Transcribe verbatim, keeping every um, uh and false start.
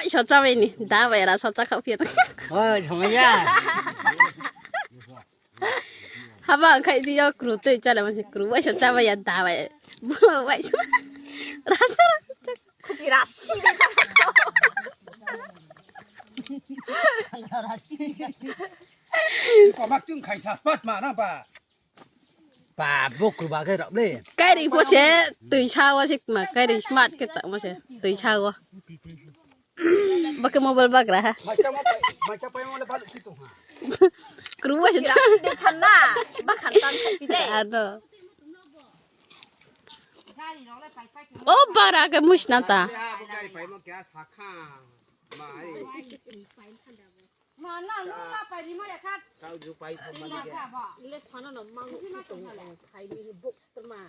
Socha bai ni, da bai ra socha khaoh phi ya. Oi, somai ya. Haba ang khai di yo kru tui chale mase kru bai socha bai ya da bai. Bo bai so. Rasa rasa. Khuchi rasi de. Ko mak chung khai sa spat ma na ba. Ba, bo kru ba khe rap le. Kairi pho se, tui sa wo se ma, kairi smart khe ta mo se, tui sa wo. Ba khe mobile bagra ha. Macha mo pai, macha pai mo le balu si tong ha. Kru wo se. Sira si de than na, ba khan tan khai pi de. Ano. O bara khe muis na ta. Bo gari pai mo kya sa kha. Ma ai. Ma na, nung la pai rimo ya kha. Kau ju pai thong ma ni kha ba. Let's phano no mang tong khai mi buk terma.